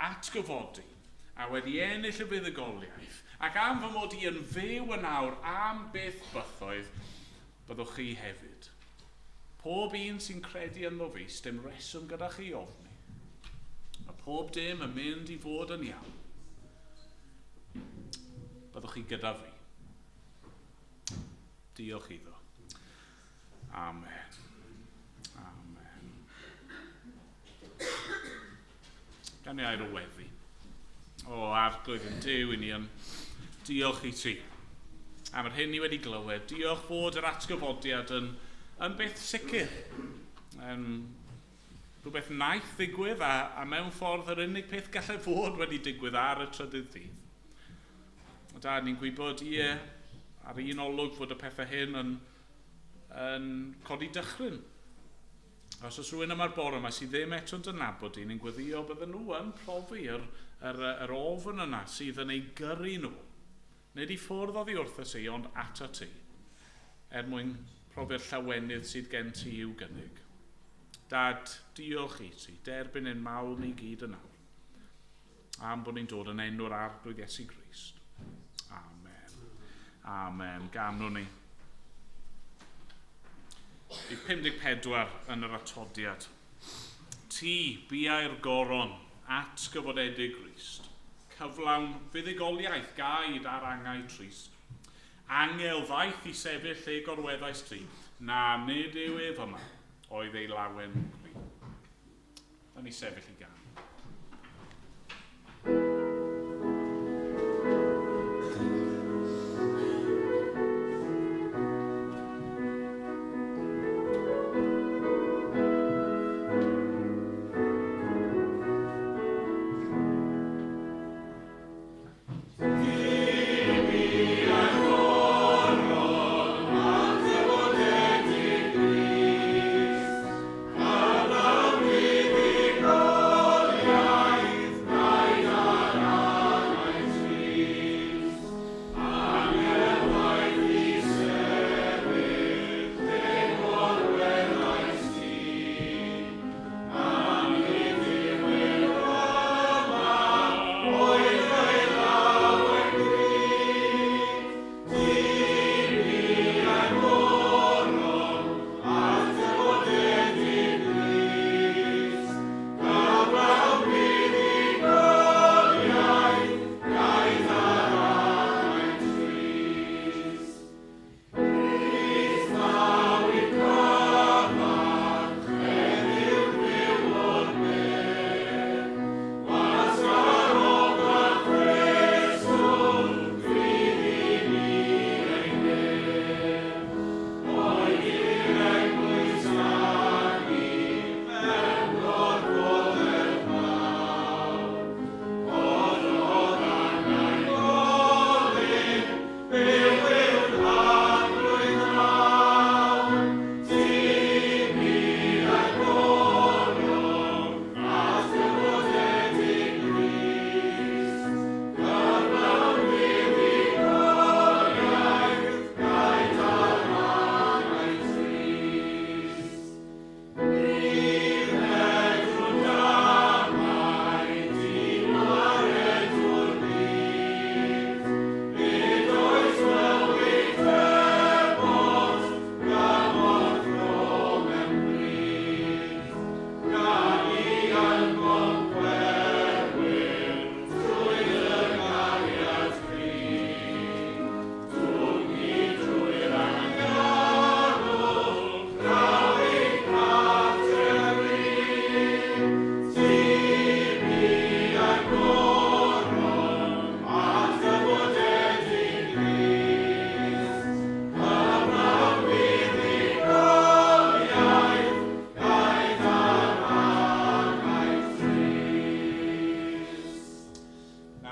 atgyfodi a wedi ennill y buddugoliaeth, ac am fy mod i yn fyw yn awr am byth bythoedd, byddwch chi hefyd. Pob un sy'n credu ynddo fi, sdim reswm gyda chi ofni. Mae pob dim yn mynd i fod yn iawn. Byddwch chi gyda fi. Diolch iddo. Amen. Amen. Gan i air o weddi. O, Arglwydd yn Duw, i ni yn diolch i ti am yr hyn ni wedi glywed. Diolch fod yr atgyfodiad yn beth sicr. Rhywbeth wnaeth ddigwydd a mewn ffordd yr unig peth gallai fod wedi digwydd ar y trydydd dydd. Dad, ni'n gwybod, ie, ar un olwg fod y pethau hyn yn codi dychryn. Os oes rhywun yma'r bore yma sydd ddim eto'n dy nabod di, ni'n gweddio bydden nhw yn profi yr ofn yna sydd yn ei gyrru nhw. Nid i ffwrdd oddi wrth ti, ond ato ti, er mwyn profi'r llawenydd sydd gen ti i'w gynnig. Dad, diolch i ti, derbyn ein mawl ni gyd yn awr, am bod ni'n dod yn enw'r Arglwydd Iesu Grist. Amen. Amen. Ganwn ni. I 54 yn yr atodiad. Ti, biau'r goron, atgyfodedig Grist, cyflawn fuddugoliaeth gaid ar angau trist. Angel ddaeth i sefyll lle gorweddais ti, na nid yw ef yma, oedd ei lawen gri. Da ni sefyll i gan. Amen.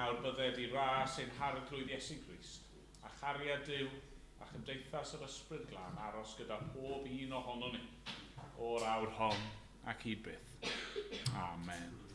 nawr bydded i ras ein harglwydd Iesu Grist, a chariad Duw a chymdeithas yr Ysbryd Glân aros gyda pob un ohonon ni o'r awr hon ac i byth. Amen.